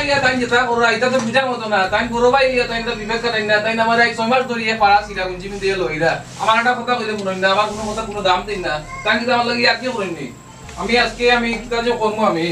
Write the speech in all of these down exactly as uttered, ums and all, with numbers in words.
ইয়া তাইন যেতা কররা, ইতা তো বুঝার মতো না। তাইন বড় ভাই ইয়া, তাইন তো বিবেক খাটাইন না। তাইন আমার এক ছয় মাস ধরি এক পাড়া সিরা গুঞ্জি মিন দিয়া লইরা। আমার একটা কথা কইলে হুনইন না, আমার কুনু কথা কুনু দাম দেইন না। তাইন কিন্তু আমার লগে ইয়ার্কি করইন নি। আমি আজকে আমি কিতা যে করমু আমি।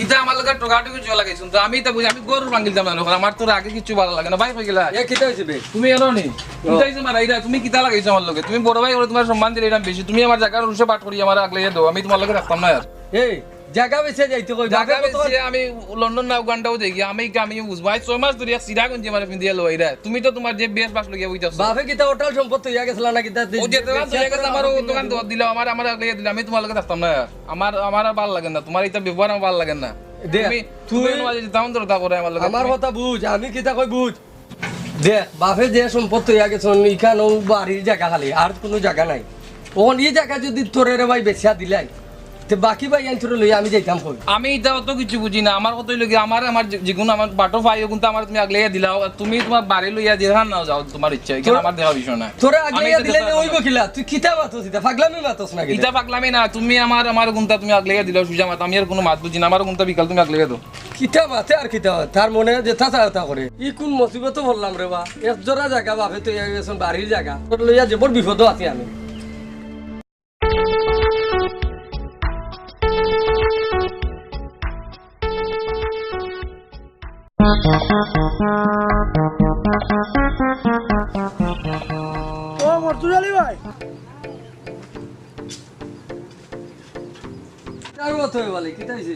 ইতা আমার লগে টোকাটুকি জুয়া লাগাইছইন। তো আমি ইতা বুঝি, আমি গরুর মাংগিল দাম না, আমার তোর আগে কিচ্ছু ভালা লাগে না। ভাই কই গেলা? এ কিতা অইছে বে? তুমি এনো নি? কিতা অইছে মারা ইরা? তুমি কিতা লাগাইছো আমার লগে? তুমি বড় ভাই করে তোমার সম্মান দিলে এটা বেশি। তুমি আমার জাগার রুশে বাট করি আমার আগলে দেও। আমি তোমার লগে রাখতাম না আর। এই জাগা বেচে যাইতে কই, জাগা বাপে কত বেচে আমি লন্ডন না উগান্ডাও দেখি, আমি কি আমি বুঝবো? আজ ছয় মাস ধরে এক সিরা গঞ্জি আমার পিন্দিয়া লইরা। তুমি তো তোমার যে বেশ বাস লইয়া বইতাছো। বাপে কিতা অটল সম্পদ তৈয়া গেছলা না কিতা? ও যে দোকান তৈয়া গেছে, আমার ও দোকান তো দিলাও, আমার, আমার আগলে দিলাও, আমি তোমার লগে থাকতাম না। আমার, আমার আর ভালা লাগে না, তোমার ইতা ব্যবহার আমার ভালা লাগে না। দে, তুমি, তুই তুমি তোমার যে দাম দরতা করে আমার লগে, আমার তুমি কথা বুঝ, আমি কিতা কই বুঝ। দেখ, বাপে যে সম্পদ তৈয়া গেছইন, ইখান ও বাড়ির জাগা খালি, আর কুনু জাগা নাই। অখন ই জাগা যুদি তোরে রে ভাই বেচিয়া দিলাই, তে বাকি ভাই আইন তোরে লইয়া আমি যাইতাম কই? আমি ইতা অত কিছু বুঝি না, আমার কথাই লাগি, আমার, আমার যে, যেগুন আমার বাটো পাই, ওগুন তো আমার তুমি আগলাইয়া দিলাও, আর তুমি তোমার বাড়ি লইয়া যেখান নাও যাও, তোমার ইচ্ছা, এখানে তোর, আমার দেখা বিষয় না। তোরে আমি আগলাইয়া তো দিলে দেখতাম না। অইবো কিলা? তুই কিতা মাতস ইতা? পাগলামি মাতস না কিতা? ইতা পাগলামি না, তুমি আমার, আমার গুনতা তুমি আগলাইয়া দিলাও, সুজা মাত, আমি আর কুনু মাত বুঝি না, আমার গুনতা বিকাল তুমি আগলাইয়া দাও। কিতা মাতে আর কিতা মাতে? তার মনে যেতা চায় অতা করে। ই কুন মুসিবতো পড়লাম রে বা? এক জোড়া জাগা বাপে তৈয়া গেছইন, বাড়ির জাগা। তোরে লইয়া যে বড় বিপদো আছি আমি। ও মর্তুজ আলী ভাই। কিতা অইছে?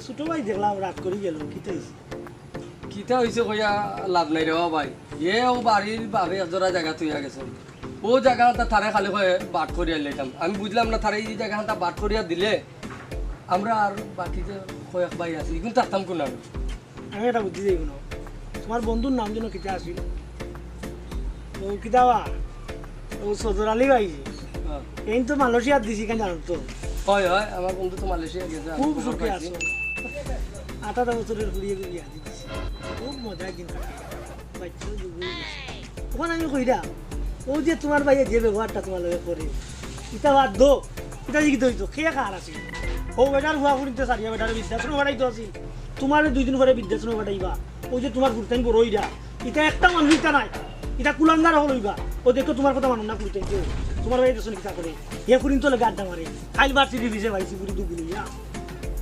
ছোট ভাই দেখলাম রাগ করি গেল, কিতা অইছে? কিতা অইছে কইয়া লাভ নাই রে বা ভাই। এ ও বাড়ির বাপে এক জোড়া জাগা তৈয়া গেছইন। ও জাগা হানতা তারে খালি কয়ে বাট করিয়া লইতাম। আমি বুঝলাম না তারে ই জাগা হানতা বাট করিয়া দিলে আমরা আর বাকি যে কয়েক ভাই আছি, ইগুন থাকতাম কুন আমি? আমি একটা বুদ্ধি দেই কুনো। তোমার বন্ধুর নাম যেন কিতা আছিল? ও কিতা বা? ও সদর আলী ভাই। হ্যাঁ। এইন তো মালয়েশিয়াত দিছি, কেন জানো তো? হয়, হয়, আমার বন্ধু তো মালয়েশিয়া গেছে, আমি খুব খবর সুখে পাইছি। আছো। আঠারো বছরের ঘুরিয়ে ঘুরিয়ে আনি দিছি। খুব মজার দিন কাটে। বাচ্চাও যুগ হয়ে গেছে। তখন আমি কইরা, ও যে তোমার ভাইয়ে যে ব্যবহারটা তোমার লগে করে, ইটা বাদ দো। ইটা যে কি দইতো, কে কার আছে? ও বেটার হুয়া ফুরিতে সারিয়া বেটার বৃদ্ধাশ্রম পাঠাইতো আছিল। তোমার দুই দিন পরে বৃদ্ধাশ্রম পাঠাইবা। ও যে তোমার ফুরতাইন বড় হইরা, ইটা একটা মানুষ ইটা নাই। ইটা কুলাঙ্গার হল হইবা। ও দেখো তোমার কথা মানু না ফুরতাইন কেউ। তোমার ভাইয়ে দেখছো নি কিতা করে? হে ফুরিন তো লগে আড্ডা মারে। খাইল বার সিটি দিছে ভাই, সিগুড়ি দুগুলি, ইয়া।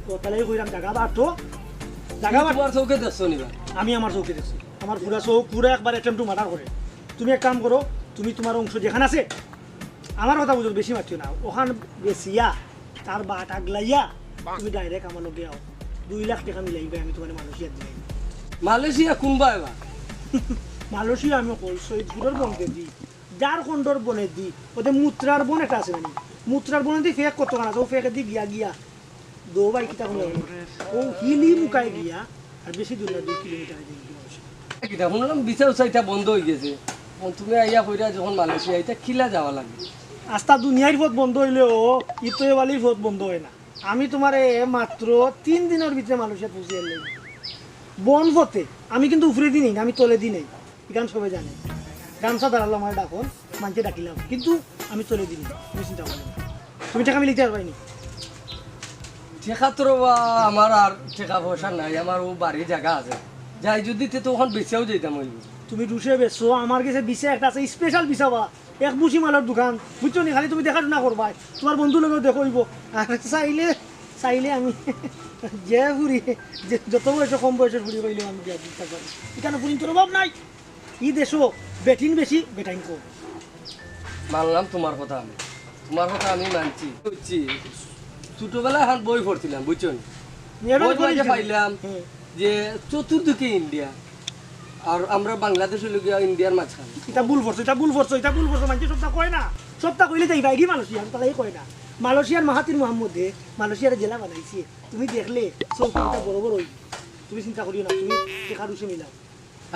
ও তাহলে কইরাম জাগা বাটো। জাগা তুমি বাটো। তোমার চোখে দেখছো নি বা? আমি আমার চোখে দেখছি। আমার পুরা চোখ, পুরা একবার attempt to murder করে। তুমি এক কাম করো, তুমি তোমার অংশ যেখান আছে, আমার কথা বুঝো, বেশি মাতিও না। ওখান বেচিয়া, তার বাট আগলাইয়া, তুমি direct আমার লগে আও। দুই লাখ টেকা মিলাইবা, আমি তোমার মালয়েশিয়া দিলাই। মালয়েশিয়া কোনবা এবার? মালয়েশিয়া আমি কই, সৈয়দপুরের বন্দেদি, ঝাড়খণ্ডর বনেদি, ওদের মুত্রার বন একটা আছে মানে, মুত্রার বনেদি ফেক কতখান আছে, ও ফেকেদি গিয়া গিয়া দো ভাই, কিতা কইলাম? ও হিলি মুকায় গিয়া, আর বেশি দূর না, দুই কিলোমিটার আগে গিয়া অবশ্য। কিতা হুনলাম ভিসা উসা ইতা বন্ধ অই গেছে। অখন তুমি আইয়া কইরা যখন মালয়েশিয়া, ইতা কিলা যাওয়া লাগে? আস্তা দুনিয়ার পথ বন্ধ অইলেও ইতোয়েবালির পথ বন্ধ অয় না। আমি তোমারে মাত্র তিন দিনর ভিতরে মালয়েশিয়া পৌঁছে আনলাম। বন পথে, আমি কিন্তু উপরেদি নেই, আমি তলেদি নেই। ইখান সবে জানে। গামছা দাঁড়ালো আমার ডাকন, মানষে ডাকিলাম। কিন্তু আমি চলে দিলাম, তুমি চিন্তা করো না। তুমি টেকা মিলাইতে পারবায় নি? টেকা তো রে বা আমার আর টেকা পয়সা নাই, আমার ও বাড়ি জাগা আছে। যাই যদি তে তো ওখান বেচিয়াও যাইতাম অইবো। তুমি রুশে বেচছো, আমার গেছে ভিসা একটা আছে, special ভিসা বা, এক বুশি মালর দোকান, বুঝছো নি? খালি তুমি দেখাশুনা করবায়, তোমার বন্ধুর লগেও দেখা অইবো। আর চাইলে, চাইলে আমি যে ফুরি, যে যত বয়সে কম বয়সের ফুরি পাইলেও আমি বিয়া দিতে পারি। ইখানো ফুরিন্তর অভাব নাই। ই দেশো বেটিন বেশি, বেটাইন কম। মানলাম তোমার কথা আমি, তোমার কথা আমি মানছি। বুঝছি, ছোটবেলায় হান বই পড়ছিলাম, বুঝছো নি? বইর মাঝে পাইলাম হুম। যে চতুর্দিকে ইন্ডিয়া, আর আমরা বাংলাদেশ অইলো গিয়া ইন্ডিয়ার মাঝখানে। ইটা ভুল পড়ছো, ইটা ভুল পড়ছো, ইটা ভুল পড়ছো, মানষে সবটা কয় না, সবটা কইলে যাইবা, এগি মালয়েশিয়া, আমি তালাই কয় না। মালয়েশিয়ার মাহাতির মোহাম্মদে মালয়েশিয়ার জেলা বানাইছে, তুমি দেখলে চোখ বড় বড় অইবো। তুমি চিন্তা করিও না, তুমি টেকা রুশে মিলাও।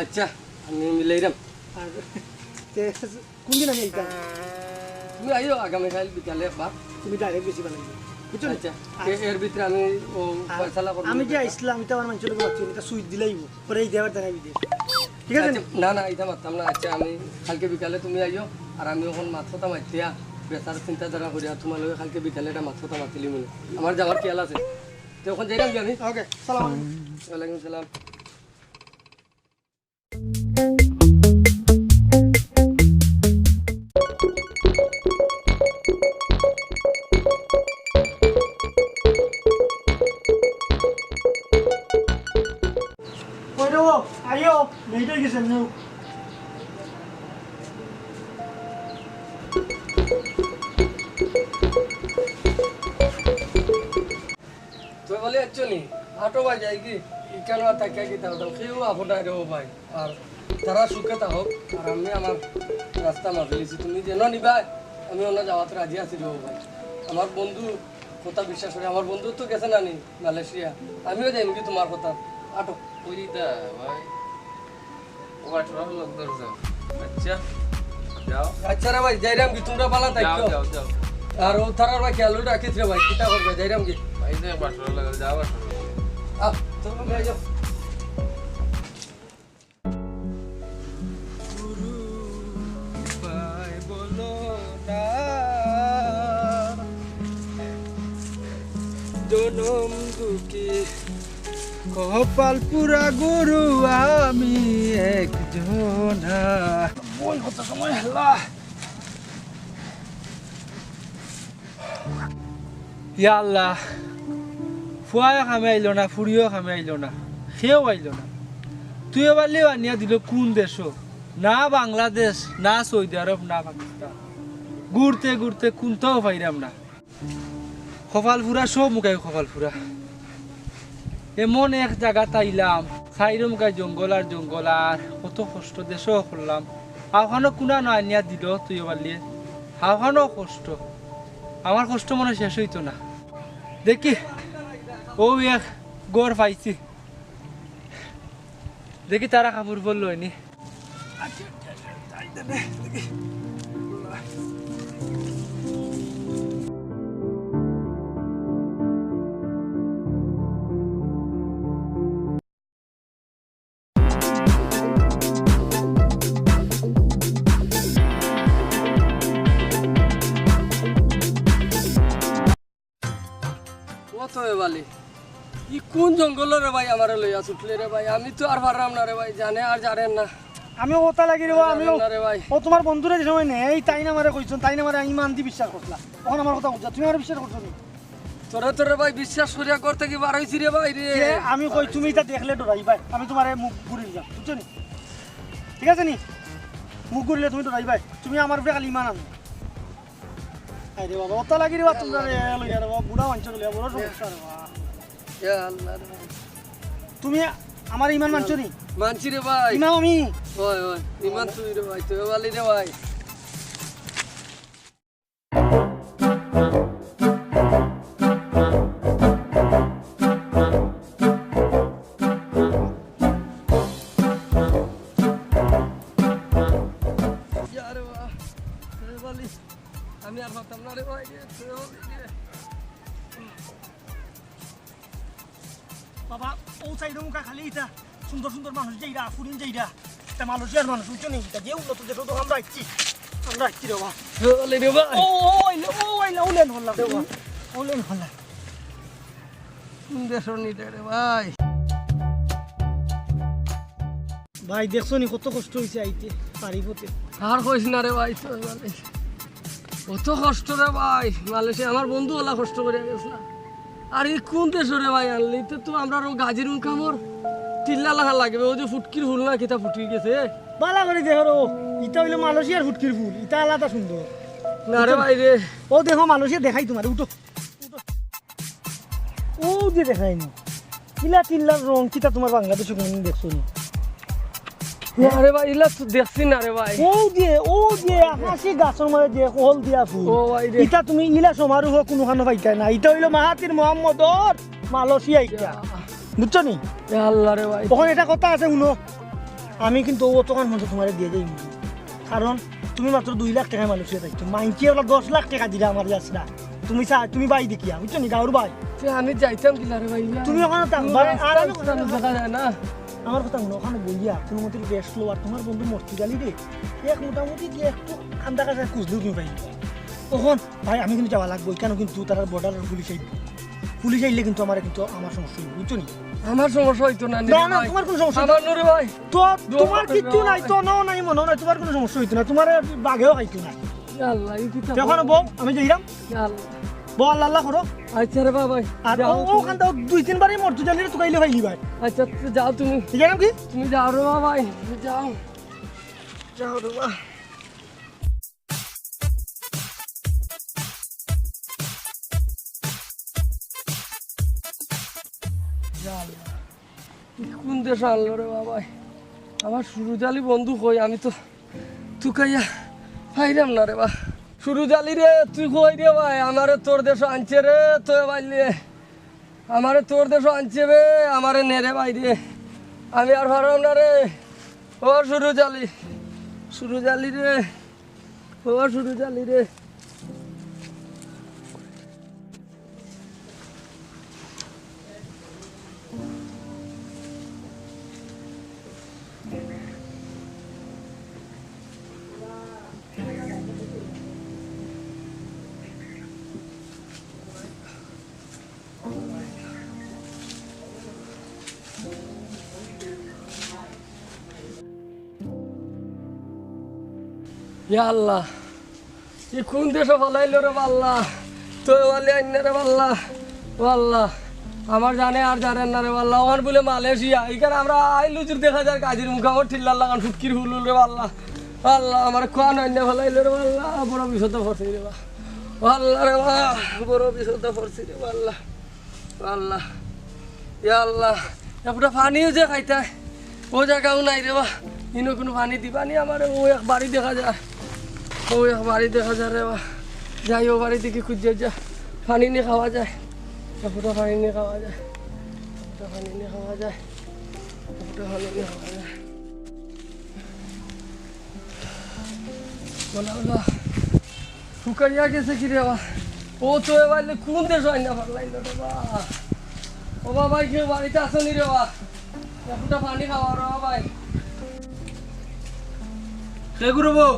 আচ্ছা, আমি মিলাইরাম। আর তে কোন দিন আমি আইতাম? তুমি আইও আগামীকাল বিকালে একবার। তুমি direct বেশি ভালা অইবো। বুঝছো নি? আচ্ছা, আর এ-, এর ভিতরে আমি ও আর ফয়সালা করবো আমি যে ব্যাপারটা। আইসলাম, ইটা আমার মানষর লগে বাচ্চা, ইটা সুইট দিলাইবো। পরে এই দেবার জানাই বিদেশ। ঠিক আছে নি? আচ্ছা, না, না, ইটা মারতাম না। আচ্ছা, আমি কালকে বিকালে তুমি আইও, আর আমি ওখান মাত কথা মাতিয়া বেটার চিন্তাধারা করিয়া তুমার লগে কালকে বিকালে একটা মাত কথা মাতিলিমু নে। আমার যাওয়ার খেয়াল আছে। তে অখন যাইরাম গি আমি। ওকে, সালাম আলাইকুম। ওয়ালাইকুম সালাম। কই রে ও, আইও, লেট অই গেছে নু। তুই বলি আইছো নি? আটো ভাই যাই কি? ইখানো আর থাকিয়া কিতা করতাম? কেউ আপন নাই রে ও ভাই। আর তারা সুখে থাকউক, আর আমি আমার রাস্তা মাপি লিছি। তুমি যেন নিবায়, আমি অনো যাওয়াত রাজি আছি রে ও ভাই। আমার বন্ধু কথা বিশ্বাস করি, আমার বন্ধু তো গেছে না নি মালয়েশিয়া, আমিও যাইমু গি তুমার কথা। আটো। ওই দিতা ভাই, ও আঠারো লোক ধরে যাও। আচ্ছা, যাও। আচ্ছা রে ভাই, যাইরাম গি, তুমরা ভালা যাও, থাকিও। যাও, যাও। আর ও তারার ভাই খেয়াল রাখিস রে ভাই, কিতা করবে, যাইরাম গি। ভাই, যাও, আঠারো লোক, যাও, আঠারো লোক। আহ, তুমি ভাই যাও। গুরু, উপায় বলো না। জনম দুঃখী, কপাল পুরা গুরু আমি একজনা। বই কত সময় হেলা। ইয়া আল্লাহ, ফুয়ায় কামে আইলো না, ফুড়িও কামে আইলো না, কেউ আইলো না। তুই এবার লিও আনিয়া দিল কোন দেশো? না বাংলাদেশ, না সৌদি আরব, না পাকিস্তান। ঘুরতে ঘুরতে কুনটাও পাইরাম না। কপাল ফুরা, সব মুখাই কপাল ফুরা। এমন এক জাগাত আইলাম, চাইরো মুখাই জঙ্গল আর জঙ্গল, আর কত কষ্ট দেশো করলাম। হাওখানো কুনা না আনিয়া দিল তুই এবার লিয়ে, হাওখানো কষ্ট। আমার কষ্ট মনে শেষ অইতো না। দেখি, ও এক ঘর পাইছি, দেখি তারা কাপড় পরলো নি। ও তো এ বালি, ই কোন জঙ্গল রে ভাই, আমারে লইয়া ছুটলে রে ভাই, আমি তো আর পারলাম না রে ভাই, জানে আর জানেন না। আমিও কথা লাগি রে ভাই, আমিও। না রে ভাই। ও তুমার বন্ধুরে যে সময় নেই, তাইন আমারে কইছইন, তাইন আমারে ইমান দি বিশ্বাস করছিলা। অখন আমার কথা বুঝা, তুমি আমারে বিশ্বাস করছো নি? তোরে, তোরে ভাই বিশ্বাস করিয়া ঘর থাকি বার অইছি রে ভাই রে। যে আমি কই তুমি ইতা দেখলে ডরাইবায়, আমি তুমারে মুখ ঘুরি দিলাম, বুঝছো নি? ঠিক আছে নি? মুখ ঘুরিলে তুমি ডরাইবায়, তুমি আমার উপরে খালি ইমান আনো। আরে বাবা, ওটা লাগি রে বাবা, তুমরা রে, লইয়া রে বাবা, বুড়া মানষে লইয়া বড় সমস্যা রে বাবা। ইয়া আল্লাহ রে। তুমি আমার ইমান মানছো নি? মানছি রে ভাই। ইমাম আমি। ওই, ওই, ইমান তুই রে ভাই, তুই বালি রে ভাই। ইয়া রে বাবা, রে বালি। আমি আর পারতাম না রে ভাই, রে, রে, রে। বাবা, ও সাইডে মুখা খালি ইতা সুন্দর সুন্দর মানুষ যাইরা, ফুরিন যাইরা। ইতা মালয়েশিয়ার মানুষ, বুঝছো নি? ইতা যে উন্নত দেশ, তো আমরা আইছি, আমরা আইছি রে বাবা। রে বাবা। ও, ও আইলো, ও আইলো, ও লেন হল্লা রে বাবা, ও লেন হল্লা। কোন দেশর নিতে রে ভাই? ভাই, দেখছো নি কত কষ্ট অইছে আইতে, পারি পথে। আর কইস না রে ভাই, তো মানে, কত কষ্ট রে ভাই। মালয়েশিয়া আমার বন্ধু ওলা কষ্ট করিয়া গেছলা। আর ই কোন দেশো রে ভাই আনলি? তো, তো আমরার ও গাজির উনকামর টিল্লা লাখা লাগবে। ও যে ফুটকির ফুল না, কিতা ফুটি গেছে। বালা করি দেখো রে, ইতা অইলো মালয়েশিয়ার ফুটকির ফুল, ইতা আলাদা সুন্দর। না রে ভাই রে। ও দেখো মালয়েশিয়া দেখাই তুমারে, উঠো। ও যে দেখাই নি। ইলা টিল্লার রং কিতা তুমার বাংলাদেশো কোনোদিন দেখছো নি? না রে ভাই, ইলা তো দেখছি না রে ভাই। ও যে, ও যে আকাশি গাছর মাঝে যে হলদিয়া ফুল। ও ভাই রে। ইতা তুমি ইলা সমারোহ কুনুখানো পাইতায় না। ইতা অইলো মাহাতির মোহাম্মদর মালয়েশিয়া ইটা। বুঝছো নি? এ আল্লাহ রে ভাই। অখন এটা কথা আছে, হুনো। আমি কিন্তু অতখান মতো তুমারে দিয়া যাইমু। কারণ তুমি মাত্র দুই লাখ টেকায় মালয়েশিয়া যাইছো। মাইনষে ওলা দশ লাখ টেকা দিরা আমারে আছলা। তুমি চা-, তুমি ভাই দেখিয়া, বুঝছো নি? গাউর ভাই। তে আমি যাইতাম কিলা রে ভাই? তুমি অখানো থাকবায়, আর আমি রাস্তা দেখা যায় না। আমার কথা হুনো, অখানো বইয়া কুনুমতে rest লও, আর তুমার বন্ধু মর্তুজালি রে, এক মোটামুটি গিয়া একটু কান্দা কাছে খুঁজলেও তুমি পাইবা। অখন ভাই, আমি কিন্তু যাওয়া লাগবো, কেনে কিন্তু তারার বর্ডারর পুলিশ আইবো। পুলিশ আইলে কিন্তু আমার কিন্তু আমার সমস্যা অইবো, বুঝছো নি? আমার সমস্যা অইতো না, না, না, ভাই। তোমার কুনু সমস্যা অইতো না। আমার নুরে ভাই। তো তোমার কিচ্ছু নাই, তো নাও নাই, মনে নাই, তোমার কুনু সমস্যা অইতো না, তোমার বাঘেও খাইতো না। ইয়া আল্লাহ, ই কিতা? এখন বউ, আমি যাইরাম। ইয়া আল্লাহ। বউ, আল্লাহ আল্লাহ করো। আচ্ছা রে বাবা, আর যাও ও, তুমি। ওখান থেকে দুই তিনবারই মর্তু জালিরে তুকাইলে ভাই ভাই। আচ্ছা, তো যাও তুমি। ঠিক আছে কি? তুমি যাও রে বাবা, যাও। যাও রে বাবা। ইয়া আল্লাহ। ই কুন দেশো আনলো রে বাবা? আমার সুরুজ আলী বন্ধু কই? আমি তো তুকাইয়া পাইরাম না রে বা। সুরুজ আলী রে, তুই কই রে ভাই? আমারে তোর দেশো আনছে রে, তোর বাইলে। আমারে তোর দেশো আনছে বে, আমারে নে রে ভাই রে। আমি আর পারলাম না রে। ও সুরুজ আলী, সুরুজ আলী রে, ও সুরুজ আলী রে। ইয়া আল্লাহ, ই কুন দেশো ফালাইলো রে বাল্লা? তো ওয়ালি আইন না রে বাল্লা। ও আল্লাহ, আমার জানে আর জানেন না রে বাল্লা। ওখান বুলে মালয়েশিয়া, ইখান আমরা আইলু জুর দেখা যার কাজির মুখামত ঠিল্লার লাগান ফুটকির হুলুল রে বাল্লা। আল্লাহ, আমার কোন আইন না ফালাইলো রে বাল্লা, বড় বিপদে পড়ছি রে বা। ও আল্লাহ রে বা, বড় বিপদে পড়ছি রে বাল্লা। আল্লাহ, ইয়া আল্লাহ, একটা পানিও যে খাইতায়, ও জাগাও নাই রে বা। ইনো কুনু পানি দিবা নি আমারে? ও এক বাড়ি দেখা যার, ও এক বাড়ি দেখা যার রে বা। যাই ও বাড়ি দেখি খুঁজ যা, পানি নি খাওয়া যায়, একটা পানি নি খাওয়া যায়, একটা পানি নি খাওয়া যায়, একটা পানি নি খাওয়া যায়। বলা হলো, শুকাইয়া গেছে কি রে বা? ও তো এবার কুন দেশো আইনা ফালাইলো রে বা? ও বাবা, কেউ বাড়িত আছো নি রে বা? একটা পানি খাওয়া রে বা ভাই। কে গুরু বউ?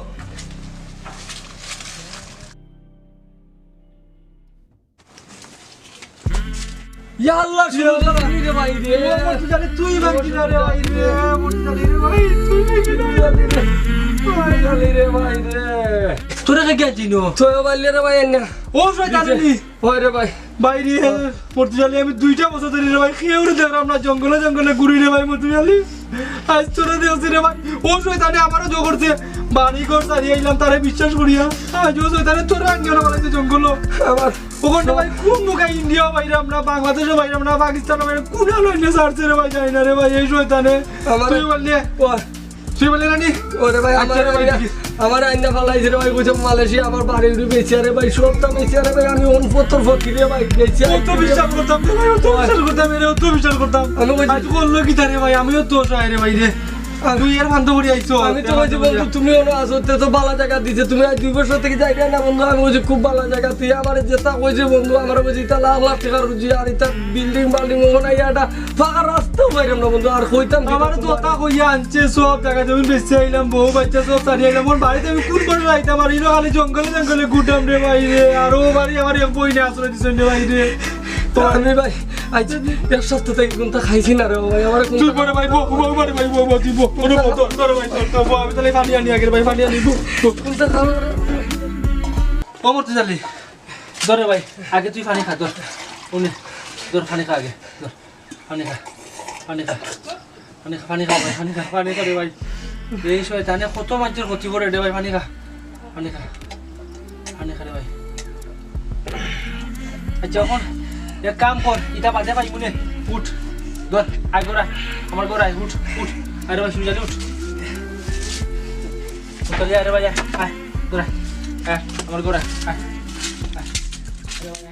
ইয়া আল্লাহ, ইয়া আল্লাহ। রে ভাই রে। ও মর্তু জালি, তুই ভাই কিনা রে ভাই রে? মর্তু জালি রে ভাই, তুই ভাই কিনা রে? মর্তু জালি রে ভাই রে। তোরে কে কে চিনো? তো বাইলে রে ভাই, এনে। ও শয়তান নি। ওই রে ভাই। ভাই রে, মর্তু জালি, আমি দুইটা বছর ধরি রে ভাই, কেউরে দেখরাম না, জঙ্গলে জঙ্গলে ঘুরি রে ভাই, মর্তু জালি। আইজ তোরে দেখছি রে ভাই। ও শয়তানে আমারে জো করছে। বাড়ি ঘর ছাড়ি আইলাম তারে বিশ্বাস করিয়া। আইজ ও শয়তানে তোরে আনিয়া ফালাইছে জঙ্গলো। আমার ওখানে ভাই কুন মুখে ইন্ডিয়া বাইরাম না, বাংলাদেশও বাইরাম না, পাকিস্তানও বাইরাম, কুন আলো ইন্ডিয়া ছাড়ছে রে ভাই, জানি না রে ভাই, এই শয়তানে। আমার তুই বললি, ও, তুই বললি না নি? ওরে ভাই, আচ্ছা আমার রে ভাই, আইনা, ঠিক আছে। আমার আইনা ফালাইছে রে ভাই, বুঝে মালয়েশিয়া, আমার বাড়ি উড়ি বেচি আরে ভাই, সবটা বেচি আরে ভাই, আমি অনপত্র ফকির রে ভাই, বেচি আরে কত ভাই। বিশ্বাস করতাম রে ভাই, কত ওই। বিশ্বাস করতাম রে, কত বিশ্বাস করতাম। আমি কইছি আজ করলো কি তারে ভাই, আমিও তো চাই রে ভাই রে। তুই এর ফান্দো করি আইছো। আমি তো কইছি, বন্ধু, তুমি ওনো আছো, তে তো ভালা জাগা দিছে, তুমি আজ দুই বছর থাকি যাইবে না, বন্ধু। আমি কইছি, খুব ভালা জাগা, তুই আমারে যেতা কইছে, বন্ধু, আমারে কইছে, ইতা লাখ লাখ টেকা রুজি, আর ইতা বিল্ডিং বাল্ডিং, ওখানে একটা ফাঁকা রাস্তাও পাইরাম না, বন্ধু, আর কইতাম কি আমারে তো তোমারে? ওতা কইয়া আনছে, সব জাগা জমিন বেচি আইলাম, বউ বাচ্চা সব ছাড়ি আইলাম, ওর বাড়িতে আমি কুন বয়সে যাইতাম, আর ইনো খালি জঙ্গলে জঙ্গলে ঘুরতাম রে ভাই রে, আর ও বাড়ি আমার এক বইনে আশ্রয় দিছইন রে ভাই রে। তো আমি ভাই, আজ এক সপ্তাহ থাকি কুন্তা খাইছি না রে ভাই, আমার কুন্তা চুপ করে ভাই, বউ, বউ, বউ, ভাই, বউ, বউ, তুই বউ, ওরে বউ, ধর, ধর ভাই, ধর, ধর, বউ, আমি তাহলে পানি আনি আগে রে ভাই, পানি আনি, বউ, বউ। কুন্তা খাওয়া রে? ও মর্তু জালি, ধর রে ভাই, আগে তুই পানি খা, ধর, উনি, ধর, পানি খা আগে, ধর, পানি খা, পানি খা, পানি খা, পানি খা ভাই, পানি খা, পানি খা রে ভাই। এই শয়তানে কত মানুষের ক্ষতি করে রে ভাই, পানি খা। পানি খা। পানি খা রে ভাই। আচ্ছা, এখন এক কাম কর, ইটা বাদে পাইমু নে। উঠ। ধর, আয় ঘর আয়। আমার ঘর আয়, উঠ, উঠ। আরে ভাই, সুরুজ আলী, উঠ। উঠ, আরে ভাই, আয়, আয়, ঘর আয়। আয়, আমার ঘর আয়, আয়। আয়।